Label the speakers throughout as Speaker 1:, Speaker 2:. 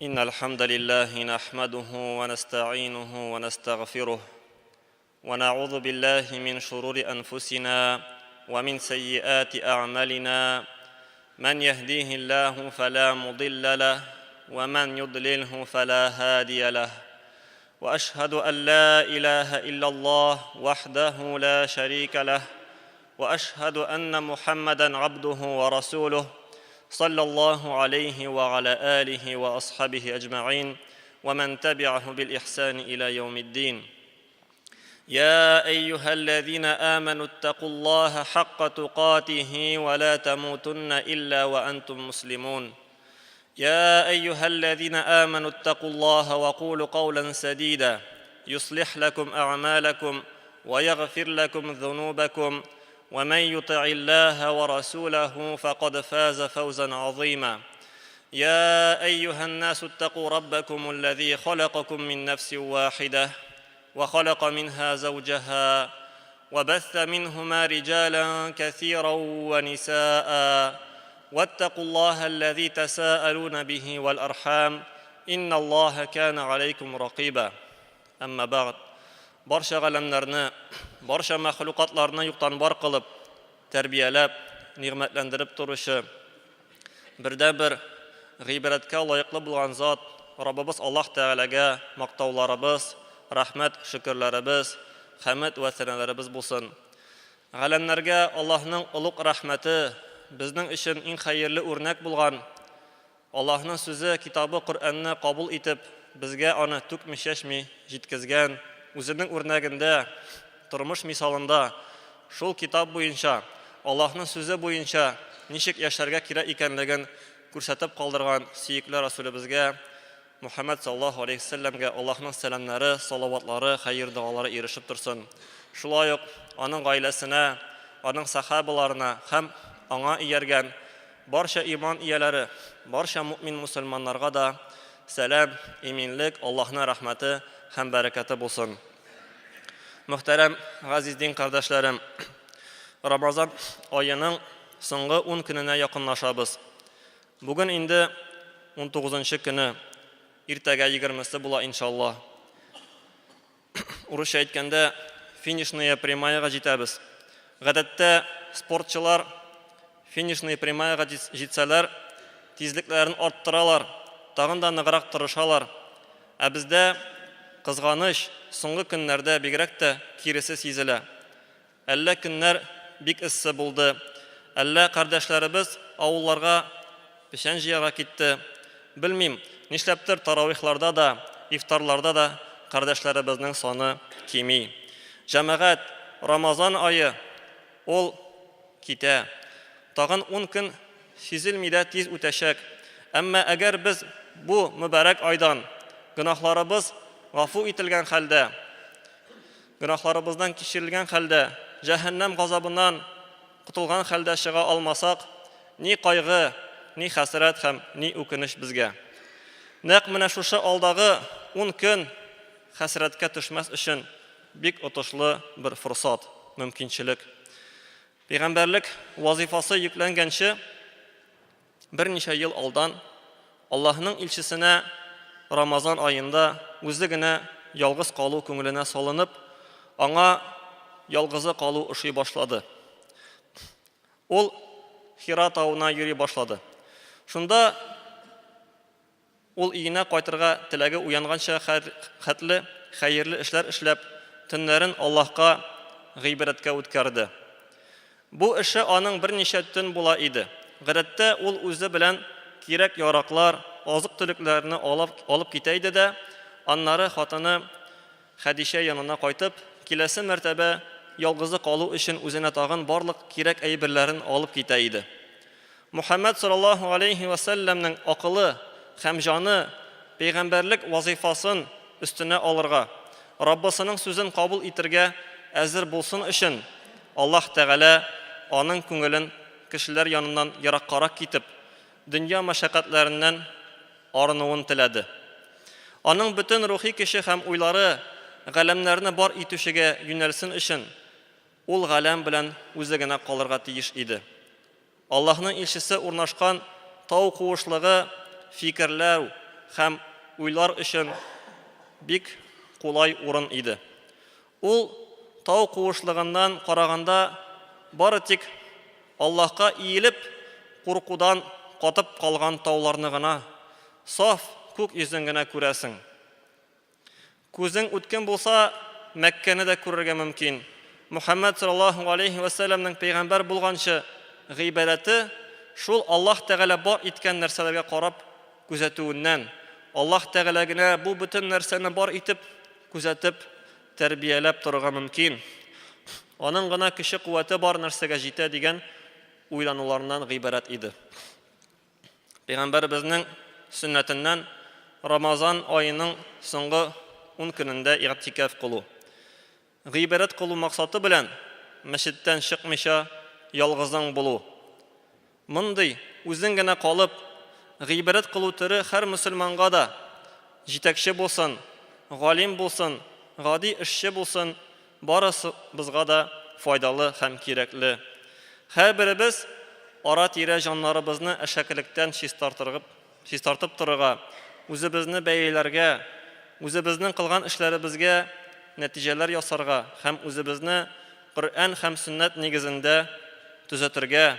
Speaker 1: إن الحمد لله نحمده ونستعينه ونستغفره ونعوذ بالله من شرور أنفسنا ومن سيئات أعمالنا من يهديه الله فلا مضل له ومن يضلله فلا هادي له واشهد ان لا اله الا الله وحده لا شريك له واشهد ان محمدا عبده ورسوله صلى الله عليه وعلى اله واصحابه اجمعين ومن تبعه بالاحسان الى يوم الدين يا ايها الذين امنوا اتقوا الله حق تقاته ولا تموتن الا وانتم مسلمون يا ايها الذين امنوا اتقوا الله وقولوا قولا سديدا يصلح لكم اعمالكم ويغفر لكم ذنوبكم ومن يطع الله ورسوله فقد فاز فوزا عظيما يا ايها الناس اتقوا ربكم الذي خلقكم من نفس واحده وخلق منها زوجها وبث منهما رجالا كثيرا ونساء واتقوا الله الذي تساءلون به والارحام ان الله كان عليكم رقيبا اما بعد барча галәмнәрне барча мәхлукатларны юктан бар кылып тәрбияләп нигъмәтләндереп торучы бердәнбер гыйбрәткә лаеклы булган зат Раббыбыз Аллаһ Тәгаләгә мактауларыбыз, рәхмәт, шөкерләребез, хәмед вә сәнәләребез булсын. Галәмнәргә Аллаһның олуг рәхмәте, безнең өчен иң хәерле үрнәк булган Аллаһның сүзе, китабы Коръәнне кабул итеп, безгә аны түкми-чәчми җиткезгән, үзенең үрнәгендә, тормыш мисалында шул китап буенча, Аллаһның сүзе буенча ничек яшәргә кирәк икәнлеген күрсәтеп калдырган сөекле Расүлебезгә, Мөхәммәд саллаллаһу алейһи вәсәлләмгә Аллаһның сәламнәре, салаватлары, хәер-догалары ирешеп торсын. Шулай ук аның гаиләсенә, аның сәхабаларына һәм аңа ияргән барча иман ияләре, барча мөэмин-мөселманнарга да сәлам, иминлек, Аллаһның рәхмәте һәм бәрәкәте булсын. Мөхтәрәм газиз дин кардәшләрем, Рамазан аеның соңгы 10 көненә якынлашабыз. Бүген инде 19 көне, иртәгә 20-се була иншалла. Урысча әйткәндә, финишная прямаяга җитәбез. Гадәттә спортчылар финишная прямаяга җитсәләр, тизлекләрен арттыралар, тагын да ныграк тырышалар. Ә бездә, кызганыч, соңгы көннәрдә бигрәк тә киресе сизелә. Әллә көннәр бик эссе булды, әллә кардәшләребез авылларга печән җыярга китте. Белмим, нишләптер таравихларда да, ифтарларда да кардәшләребезнең саны кими. Җәмәгать, Рамазан ае ул китә. Тагын ун көн сизелми дә тиз үтәчәк. Әмма әгәр без бу мөбарәк айдан гөнаһларыбыз гафу ителгән хәлдә, Гөнаһларыбыздан кичерелгән хәлдә, җәһәннәм газабыннан котылган хәлдә чыга алмасак, ни кайгы, ни хәсрәт һәм ни үкенеч безгә. Нәкъ менә шушы алдагы ун көн хәсрәткә төшмәс өчен бик отышлы бер форсат, мөмкинчелек. Пәйгамбәрлек вазифасы йөкләнгәнче, Берничә ел алдан Аллаһының илчесенә Рамазан аенда үзе генә ялгыз калу күңеленә салынып, аңа ялгызы калу ошый башлады. Ул Хира тавына йөри башлады. Шунда Ул өенә кайтырга теләге уянганча хәтле хәерле эшләр эшләп, төннәрен Аллаһка гыйбадәткә үткәрде. Бу эше аның берничә төн була иде. Гадәттә, ул үзе белән кирәк-яраклар, азык-төлекләрне алып китә иде дә, аннары хатыны Хәдичә янына кайтып, киләсе мәртәбә ялгызы калу өчен үзенә тагын барлык кирәк әйберләрен алып китә иде. Мөхәммәд саллаллаһу галәйһи вә сәлләмнең акылы һәм җаны пәйгамбәрлек вазыйфасын өстенә алырга, Раббысының сүзен кабул итергә әзер булсын өчен, Аллаһ Тәгалә аның күңелен кешеләр яныннан ераккарак китеп, дөнья мәшәкатьләреннән арынуын теләде. Аның бөтен рухи көче һәм уйлары галәмнәрне бар итүчегә юнәлсен өчен, ул галәм белән үзе генә калырга тиеш иде. Аллаһның илчесе урнашкан тау куышлыгы фикерләү һәм уйлар өчен бик кулай урын иде. Ул тау куышлыгыннан караганда бары тик Аллаһка иелеп, куркудан катып калган тауларны гына, саф күк йөзен генә күрәсең. Күзең үткен булса, Мәккәне дә күрергә мөмкин. Мөхәммәд саллаллаһу алейһи вә сәлләмнең пәйгамбәр булганчы гыйбадәте шул Аллаһ Тәгалә бар иткән нәрсәләргә карап күзәтүеннән, Аллаһ Тәгалә генә бу бөтен нәрсәне бар итеп, күзәтеп, тәрбияләп торырга мөмкин. Аның гына көче-куәте бар нәрсәгә җитә дигән уйлануларыннан гыйбарәт иде. Пәйгамбәребезнең сөннәтеннән Рамазан аеның соңгы ун көнендә игътикаф кылу. Гыйбадәт кылу максаты белән мәчеттән чыкмыйча ялгызың булу. Мондый, үзең генә калып, гыйбадәт кылу төре һәр мөселманга да, җитәкче булсын, галим булсын, гади эшче булсын, барысыбызга да файдалы һәм кирәкле. Һәрберебез ара-тирә җаннарыбызны әшәкелектән чистартып торырга, үзебезне бәяләргә, үзебезнең кылган эшләребезгә нәтиҗәләр ясарга һәм үзебезне Коръән һәм сөннәт нигезендә төзәтергә,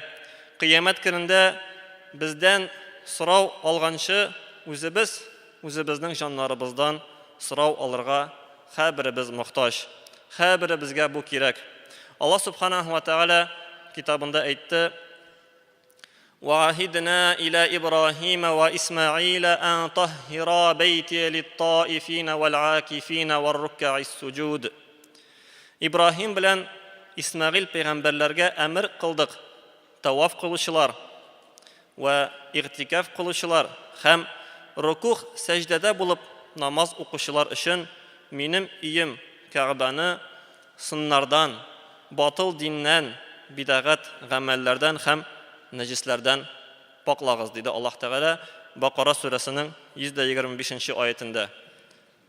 Speaker 1: Кыямәт көнендә бездән сорау алганчы үзебез үзебезнең җаннарыбыздан сорау алырга һәрберебез мохтаҗ. Һәрберебезгә бу кирәк. Аллаһ Сүбхәнәһү вә Тәгалә китабында әйтте, وعهدنا إلى إبراهيم وإسماعيل أن طهرا بيتي للطائفين والعاكفين والركع السجود Ибраһим белән Исмәгыйль пәйгамбәрләргә әмер кылдык, таваф кылучылар вә игътикаф кылучылар һәм рукух сәҗдәдә булып намаз укучылар өчен минем өем Кәгъбәне сыннардан, батыл диннән, бидәгать гамәлләрдән һәм нәҗесләрдән паклагыз, диде Аллаһ Тәгалә Бакара сүрәсенең 125 нче аятендә.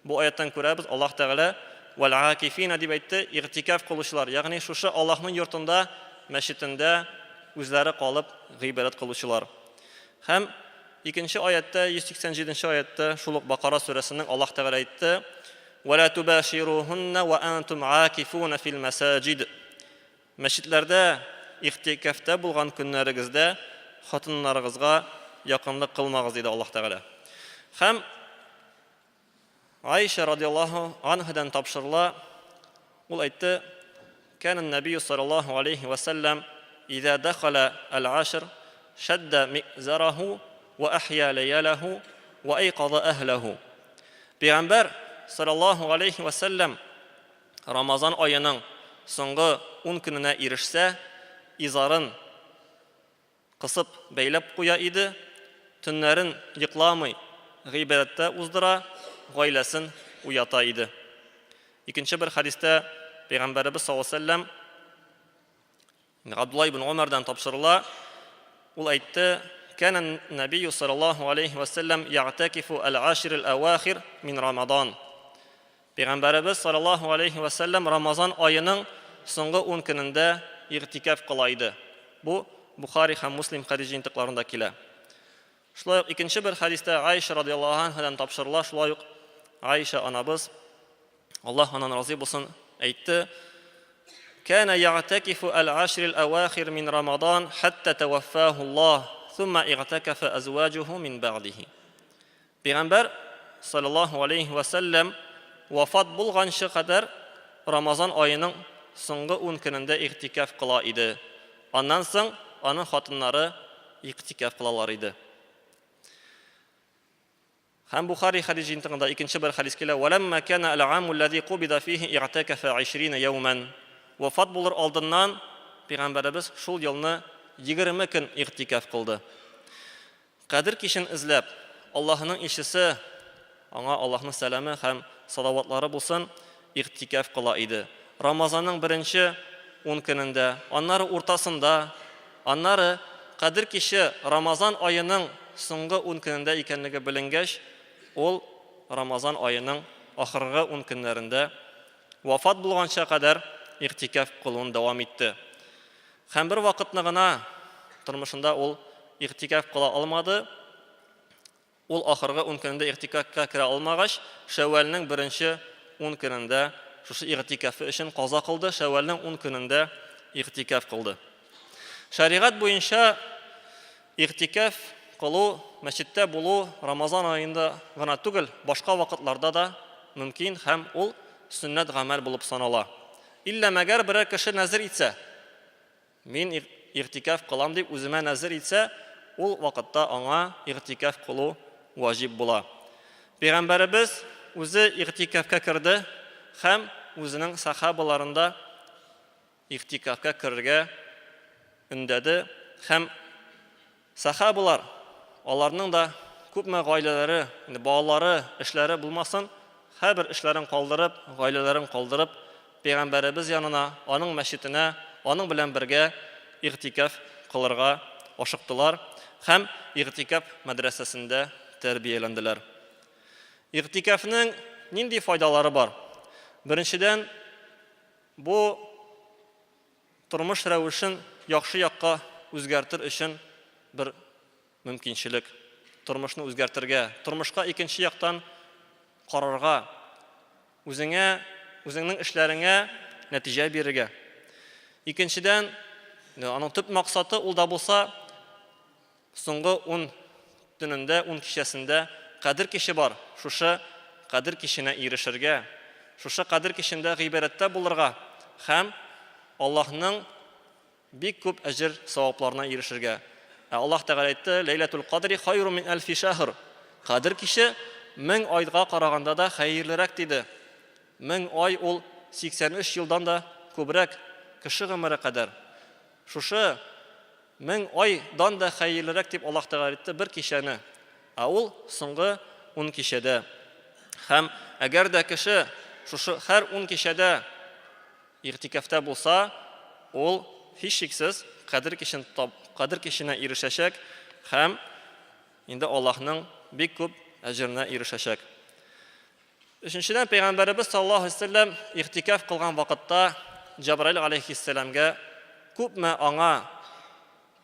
Speaker 1: Бу аяттан күрәбез, Аллаһ Тәгалә вәл-гакифина дип әйтте, игътикаф кылучылар, ягъни шушы Аллаһның йортында, мәчетендә үзләре калып гыйбадәт кылучылар. Һәм икенче аятьтә, 187 нче аятьтә, шул ук Бакара сүрәсенең Аллаһ Тәгалә әйтте, Вә лә тубаширухунна вә антум акифуна фил мәсаҗид. Мәчетләрдә игътикафта булган көннәрегездә хатыннарыгызга якынлык кылмагыз, диде Аллаһ Тәгалә. Һәм Аиша радиаллаһу анһадан тапшырыла, ул әйтте, Кәнә нәбию саллаллаһу алейһи вә сәлләм иза дахала әл-ашр шәддә ми'зараху вә әхья ләяләһу вә әйказа әһләһу. Пәйгамбәр саллаллаһу алейһи вә сәлләм Рамазан аеның соңгы ун көненә ирешсә, изарын кысып бәйләп куя иде, төннәрен йокламый гыйбадәттә уздыра, гаиләсен уята иде. Икенче бер хәдистә Пәйгамбәребез саллаллаһу алейһи ва сәлләм Габдулла ибн Умардан тапшырыла, ул әйтте, Кәнә нәбию саллаллаһу алейһи ва сәлләм ягътакифу әл-ашир әл-әвахир мин Рамадан. Пәйгамбәребез саллаллаһу алейһи ва сәлләм Рамазан аеның соңгы ун көнендә игътикаф кыла иде. Бу Бухари һәм Муслим хәдис җыентыкларында килә. Шулай ук икенче бер хәдистә Аиша радиаллаһу анһадан тапшырыла, шулай ук Аиша анабыз, Аллаһ аннан разый булсын, әйтте: Кана ягътакифу әл-ашр әл-авахир мин Рамадан хәтта таваффаху Аллаһ, thumма игътакафа азваҗуху мин бәгъдихи. Пәйгамбәр саллаллаһу алейһи вә сәлләм вафат булганчы кадәр Рамазан аеның соңгы ун көнендә игътикаф кыла иде. Аннан соң аның хатыннары игътикаф кылалар иде. Һәм Бухари хәдис җыентыгында икенче бер хәдис килә, «Вәләммә кәнә әл-аму алләзи кубида фихи игътәкәфә гыйшрина яумән». Вафат булыр алдыннан Пәйгамбәребез шул елны 20 көн игътикаф кылды. Кадер кичен эзләп, Аллаһының илчесе, аңа Аллаһның сәламе һәм салаватлары булсын, игътикяф кыла иде. Рамазанның беренче ун көнендә, аннары уртасында, аннары Кадер киче Рамазан аеның соңгы ун көнендә икәнлеге беленгәч, ул Рамазан аеның ахыргы ун көннәрендә вафат булганча кадәр игътикяф кылуын дәвам итте. Һәм бер вакытны гына тормышында ул игътикяф кыла алмады. Ул ахыргы ун көнендә игътикафка керә алмагач, Шәүвәлнең беренче ун көнендә шушы игътикафы өчен каза кылды, Шәүвәлнең ун көнендә игътикаф кылды. Шәригать буенча игътикаф кылу, мәчеттә булу Рамазан аенда гына түгел, башка вакытларда да мөмкин һәм ул сөннәт гамәл булып санала. Иллә мәгәр берәр кеше нәзер итсә, Мин игътикаф кылам дип үземә нәзер итсә, ул вакытта аңа игътикаф кылу ваҗиб була. Пәйгамбәребез үзе игътикафка керде һәм үзенең сахабаларын да игътикафка керергә өндәде һәм Сәхабалар, аларның да күпме гаиләләре, инде балалары, эшләре булмасын, һәрбер эшләрен калдырып, гаиләләрен калдырып, Пәйгамбәребез янына, аның мәчетенә, аның белән бергә игътикяф кылырга ашыктылар һәм игътикяф мәдрәсәсендә тәрбияләнделәр. Игътикяфнең нинди файдалары бар? Беренчедән, бу Тормыш рәвешен яхшы якка үзгәртер өчен бер мөмкинчелек. Тормышны үзгәртергә, тормышка икенче яктан карарга, үзеңә, үзеңнең эшләреңә нәтиҗә бирергә. Икенчедән, аның төп максаты ул да булса Соңгы ун төнендә, ун кичәсендә Кадер киче бар, шушы Кадер киченә ирешергә, шушы Кадер кичендә гыйбадәттә булырга һәм Аллаһның бик күп әҗер-савапларына ирешергә. Ә Аллаһ Тәгалә әйтте, Ләйләтул кадри хайру мин әлфи шәһр. Кадер киче 1000 айга караганда да хәерлерәк диде. 1000 ай ул 83 елдан да күбрәк, кеше гомере кадәр. Шушы 1000 ай дан да хәерлерәк дип Аллаһ Тәгалә әйтте бер кичәне. Ә ул соңгы ун кичәдә. Һәм әгәр дә кеше шушы һәр ун кичәдә игътикафта булса, ул һичшиксез Кадер кичен Кадер киченә ирешәчәк һәм инде Аллаһның бик күп әҗеренә ирешәчәк. Өченчедән, Пәйгамбәребез саллаллаһу алейһи вәсәлләм игътикаф кылган вакытта Җабраил алейһиссәламгә күпме аңа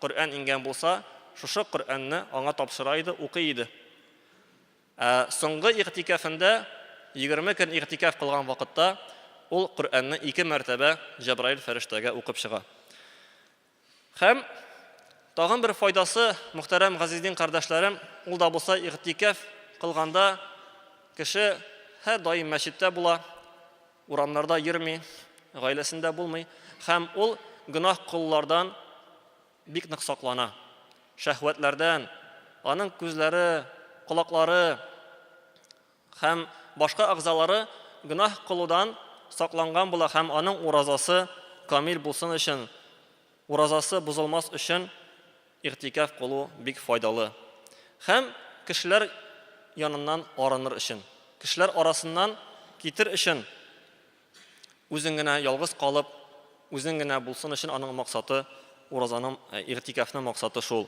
Speaker 1: Коръән иңгән булса, шушы Коръәнне аңа тапшыра иде, укый иде. Ә соңгы игътикафында 20 көн игътикаф кылган вакытта ул Коръәнне ике мәртәбә Җабраил фәрештәгә укып чыга. Һәм тагын бер файдасы, мөхтәрәм газиздин кардәшләрем, ул да булса игътикаф кылганда кеше һәр даим мәчеттә була, урамнарда йөрми, гаиләсендә булмый һәм ул гөнаһ кылулардан бик нык саклана. Шәһвәтләрдән, аның күзләре, колаклары һәм башка әгъзалары гөнаһ кылудан сакланган була һәм аның уразасы камил булсын өчен, уразасы бозылмас өчен игътикаф кылу бик файдалы. Һәм кешеләр яныннан арыныр өчен, кешеләр арасыннан китер өчен үзең генә ялгыз калып, үзең генә булсын өчен аның максаты, уразаның, игътикафның максаты шул.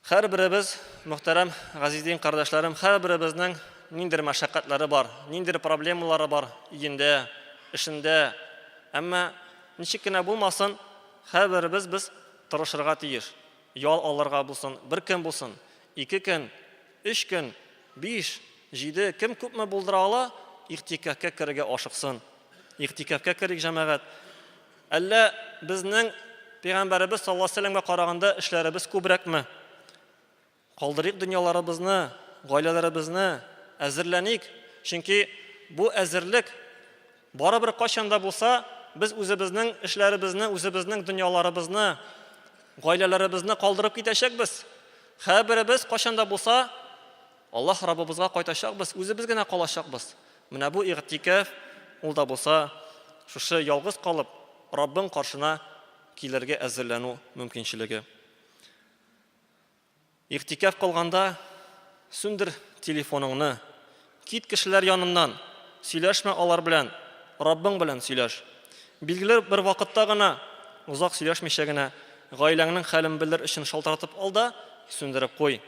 Speaker 1: Һәрберебез, мөхтәрәм газиздин кардәшләрем, һәрберебезнең ниндидер мәшәкатьләре бар, ниндидер проблемалары бар өендә, эшендә. Әмма ничек кенә булмасын, һәрберебез без тырышырга тиеш. Ял алырга булсын, бер көн булсын, ике көн, өч көн, биш, җиде, кем күпме булдыра ала, игътикафка керергә ашыксын. Игътикафка керик, җәмәгать. Әллә безнең Пәйгамбәребез саллаллаһу алейһи вәсәлләмгә караганда эшләребез күбрәкме? Калдырыйк дөньяларыбызны, гаиләләребезне, әзерләник, чөнки бу әзерлек барыбер кайчан да булса без үзебезнең эшләребезне, үзебезнең дөньяларыбызны, гаиләләребезне калдырып китәчәкбез. Һәрберебез кайчан да булса Аллаһ Раббыбызга кайтачакбыз, үзебез генә калачакбыз. Менә бу игътикаф, ул да булса, шушы ялгыз калып, Раббың каршына килергә әзерләнү мөмкинчелеге. Игътикаф кылганда сүндер телефоныңны, кит кешеләр яныннан, сөйләшмә алар белән, Раббың белән сөйләш. Билгеле бер вакытта гына, озак сөйләшмичә генә, гаиләңнең хәлен белер өчен шалтыратып ал да, сүндереп куй.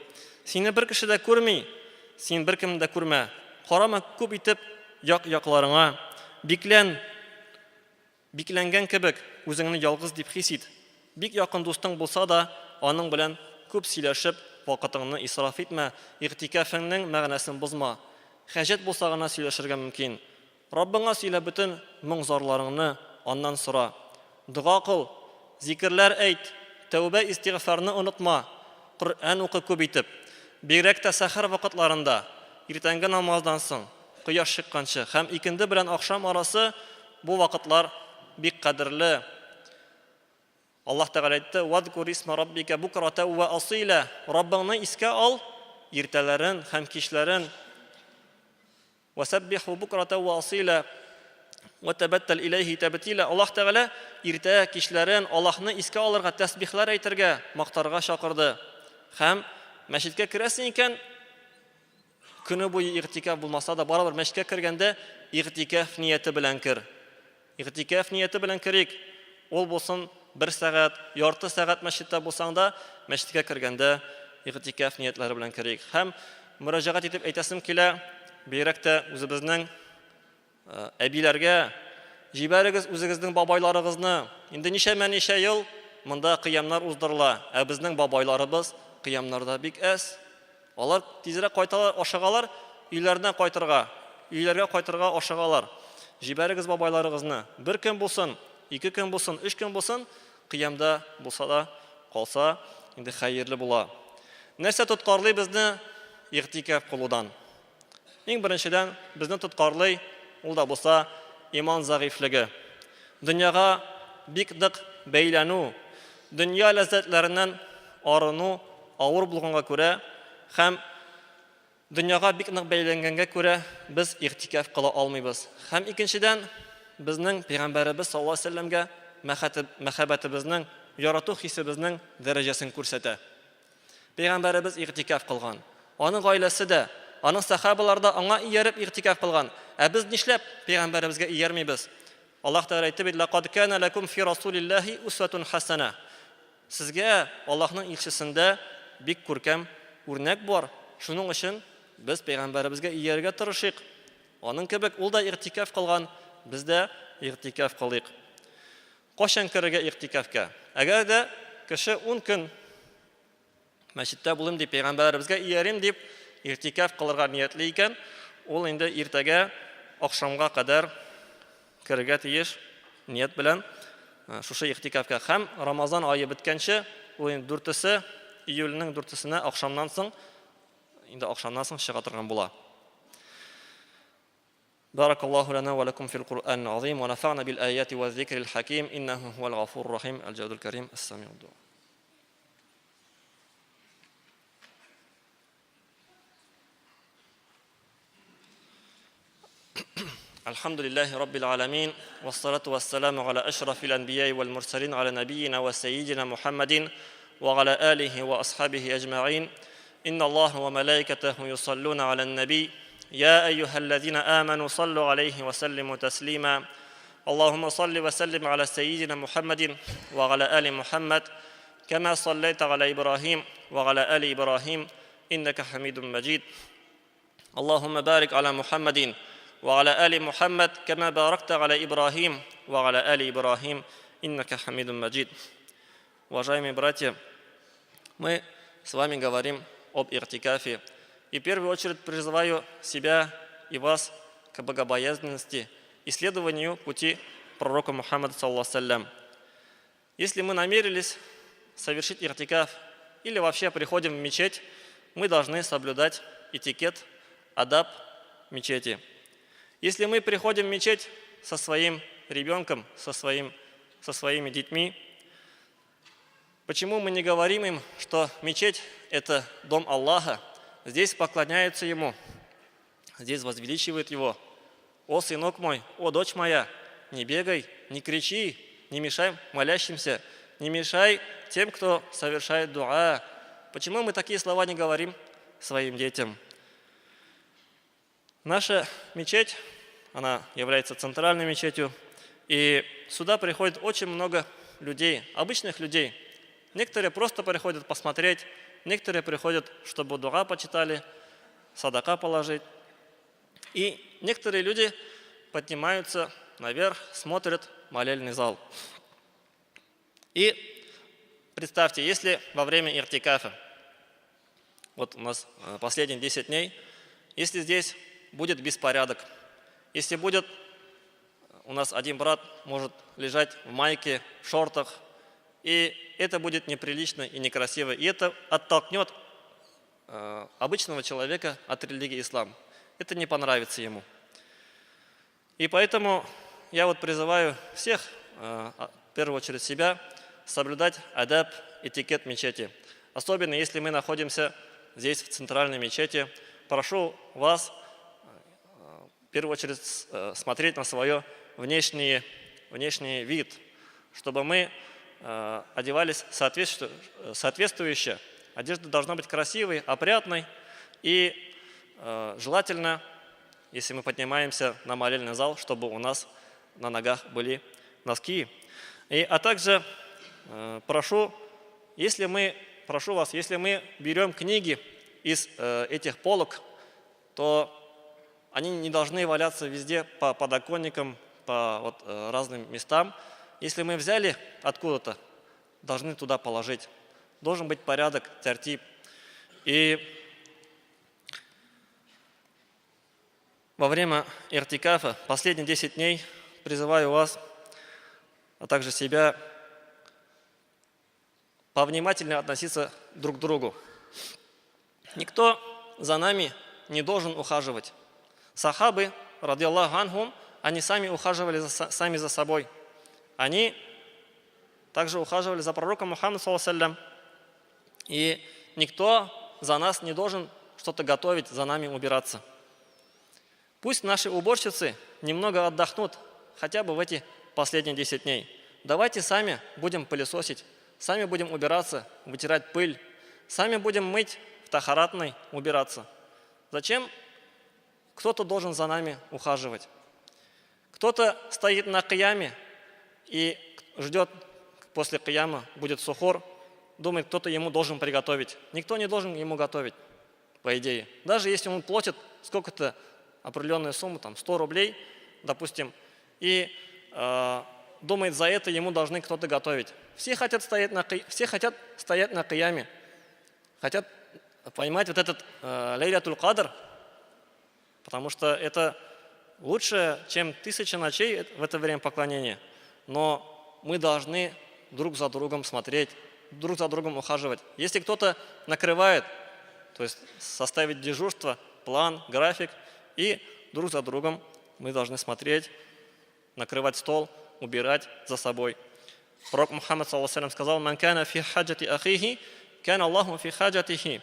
Speaker 1: Сине бер кеше дә күрми, син беркемне дә күрмә. Карама күп итеп як-якларыңа. Биклән, бикләнгән кебек, үзеңне ялгыз дип хис ит. Бик якын дустың булса да, аның белән күп сөйләшеп, вакытыңны исраф итмә, игътикафыңның мәгънәсен бозма. Хаҗәт булса гына сөйләшергә мөмкин. Раббыңа сөйлә бөтен моң-зарларыңны, аннан сора. Дога кыл, зикерләр әйт, тәүбә-истигъфарны онытма, Коръән укы күп итеп. Бигрәк тә сәхәр вакытларында, иртәнге намаздан соң, кояш чыкканчы һәм икенде белән ахшам арасы бу вакытлар бик кадерле. Аллаһ Тәгалә әйтте, Вазкур исма раббика букрата вә асыйла. Раббыңны искә ал иртәләрен һәм кичләрен. Вәсәббиху букрата вә асыйла. Вә тәбәттәл иләйһи тәбтила. Аллаһ Тәгалә иртә, кичләрен Аллаһны искә алырга, тәсбихләр әйтергә, мактарга чакырды. Һәм мәчеткә керәсең икән, көне буе игътикаф булмаса да, барыбер мәчеткә кергәндә игътикаф нияте белән кер. Игътикяф нияте белән керик. Ул булсын бер сәгать, ярты сәгать мәчеттә булсаң да, мәчеткә кергәндә игътикяф ниятләре белән керик. Һәм мөрәҗәгать итеп әйтәсем килә, бигрәк тә үзебезнең әбиләргә, җибәрегез үзегезнең бабайларыгызны. Инде ничәмә-ничә ел монда кыямнар уздырыла, ә безнең бабайларыбыз кыямнарда бик әз. Алар тизрәк кайталар, ашыгалар, өйләренә кайтырга, өйләргә кайтырга ашыгалар. Җибәрегез бабайларыгызны. Бер көн булсын, ике көн булсын, өч көн булсын, кыямда булса да, калса, инде хәерле була. Нәрсә тоткарлый безне игътикаф кылудан? Иң беренчедән, безне тоткарлый, ул да булса, иман зәгыйфьлеге. Дөньяга бик нык бәйләнү, дөнья ләззәтләреннән арыну авыр булганга күрә һәм дөньяга бик нык бәйләнгәнгә күрә без игътикаф кыла алмыйбыз. Һәм икенчедән, безнең пәйгамбәребез саллаллаһу алейһи вәсәлләмгә мәхәббәтебезнең, ярату хисебезнең дәрәҗәсен күрсәтә. Пәйгамбәребез игътикаф кылган. Аның гаиләсе дә, аның сәхабалары да аңа ияреп игътикаф кылган. Ә без нишләп пәйгамбәребезгә иярмибез? Аллаһ Тәгалә әйтте бит, Лакад кана лакум фи расулиллаһи усватун хасана. Сезгә Аллаһның илчесендә бик күркәм үрнәк бар. Шуның өчен без пәйгамбәребезгә иярергә тырышыйк. Аның кебек ул да игътикаф кылган, без дә игътикаф кылыйк. Кайчан керергә игътикафка? Әгәр дә кеше ун көн мәчеттә булыйм дип, пәйгамбәребезгә иярим дип игътикаф кылырга ниятли икән, ул инде иртәгә ахшамга кадәр керергә тиеш ният белән шушы игътикафка. Һәм Рамазан ае беткәнче, ул инде дүртесе, июльнең дүртесенә ахшамнан соң, инде ахшамнан соң чыга торган була. بارك الله لنا ولكم في القرآن العظيم ونفعنا بالآيات والذكر الحكيم إنه هو الغفور الرحيم الجواد الكريم السميع الدعاء. الحمد لله رب العالمين والصلاة والسلام على أشرف الأنبياء والمرسلين على نبينا وسيدنا محمد وعلى آله وأصحابه أجمعين. إن الله وملائكته يصلون على النبي يا أيها الذين آمنوا صلوا عليه وسلموا تسليما. اللهم صل وسلم على سيدنا محمد وعلى آل محمد كما صليت على إبراهيم وعلى آل إبراهيم إنك حميد مجيد. اللهم بارك على محمد وعلى آل محمد كما باركت على إبراهيم وعلى آل إبراهيم إنك حميد مجيد. Уважаемые братья, мы с вами говорим об иртикафе. И в первую очередь призываю себя и вас к богобоязненности и следованию пути пророка Мухаммада, саллаллаху алейхи. Если мы намерились совершить иртикаф или вообще приходим в мечеть, мы должны соблюдать этикет, адаб мечети. Если мы приходим в мечеть со своим ребенком, со своими детьми, почему мы не говорим им, что мечеть – это дом Аллаха, здесь поклоняются Ему, здесь возвеличивают Его? О, сынок мой, о, дочь моя, не бегай, не кричи, не мешай молящимся, не мешай тем, кто совершает дуа. Почему мы такие слова не говорим своим детям? Наша мечеть, она является центральной мечетью, и сюда приходит очень много людей, обычных людей. Некоторые просто приходят посмотреть, некоторые приходят, чтобы дуа почитали, садака положить. И некоторые люди поднимаются наверх, смотрят молельный зал. И представьте, если во время иртикафа Вот у нас последние 10 дней. Если здесь будет беспорядок, если будет у нас один брат может лежать в майке, в шортах, и это будет неприлично и некрасиво, и это оттолкнет обычного человека от религии ислам. Это не понравится ему. И поэтому я вот призываю всех, в первую очередь себя, соблюдать адаб, этикет мечети. Особенно если мы находимся здесь, в центральной мечети. Прошу вас, в первую очередь, смотреть на свое внешний вид, чтобы мы одевались соответствующе. Одежда должна быть красивой, опрятной и желательно, если мы поднимаемся на молельный зал, чтобы у нас на ногах были носки. А также прошу, прошу вас, если мы берем книги из этих полок, то они не должны валяться везде по подоконникам, по разным местам. Если мы взяли откуда-то, должны туда положить. Должен быть порядок, тәртип. И во время иртикафа, последние 10 дней, призываю вас, а также себя, повнимательнее относиться друг к другу. Никто за нами не должен ухаживать. Сахабы, радиаллаху анхум, они сами ухаживали сами за собой. Они также ухаживали за пророком Мухаммадом, саллаллаху алейхи ва саллям. И никто за нас не должен что-то готовить, за нами убираться. Пусть наши уборщицы немного отдохнут, хотя бы в эти последние 10 дней. Давайте сами будем пылесосить, сами будем убираться, вытирать пыль, сами будем мыть в тахаратной, убираться. Зачем кто-то должен за нами ухаживать? Кто-то стоит на кияме и ждет после кияма, будет сухор, думает, кто-то ему должен приготовить. Никто не должен ему готовить, по идее. Даже если он платит сколько-то определенную сумму, 100 рублей, допустим, и думает, за это ему должны кто-то готовить. Все хотят стоять на кияме, хотят поймать вот этот Лейлятуль Кадр, потому что это лучше, чем 1000 ночей в это время поклонения. Но мы должны друг за другом смотреть, друг за другом ухаживать. Если кто-то накрывает, то есть составить дежурство, план, график, и друг за другом мы должны смотреть, накрывать стол, убирать за собой. Пророк Мухаммад, саллаллаху алейхи ва саллям, сказал: «Ман кана фи хаджати ахихи, кана Аллаху фи хаджатихи».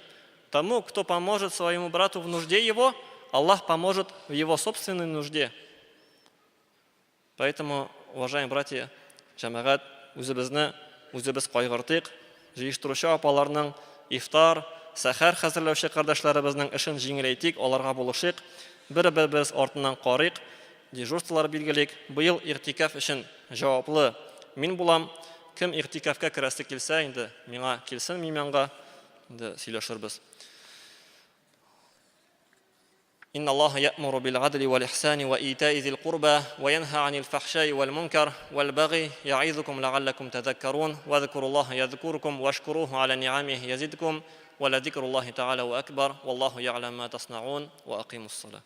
Speaker 1: Тому, кто поможет своему брату в нужде его, Аллах поможет в его собственной нужде. Поэтому, уважаемые братья, джамагат, үзебезне үзебез кайгыртыйк, җыештыручы апаларның ифтар, сәхәр хәзерләүче кардәшләребезнең эшен җиңеләйтик, аларга булышыйк, бер-беребез артыннан карыйк, дежурстволар билгелик. Быел иртикаф өчен җаваплы мин булам. Кем иртикафка керәсе килсә, инде миңа килсен, мин янга, инде сөйләшербез. إن الله يأمر بالعدل والإحسان وإيتاء ذي القربى وينهى عن الفحشاء والمنكر والبغي يعظكم لعلكم تذكرون واذكروا الله يذكركم واشكروه على نعمه يزدكم ولذكر الله تعالى وأكبر والله يعلم ما تصنعون وأقيموا الصلاة.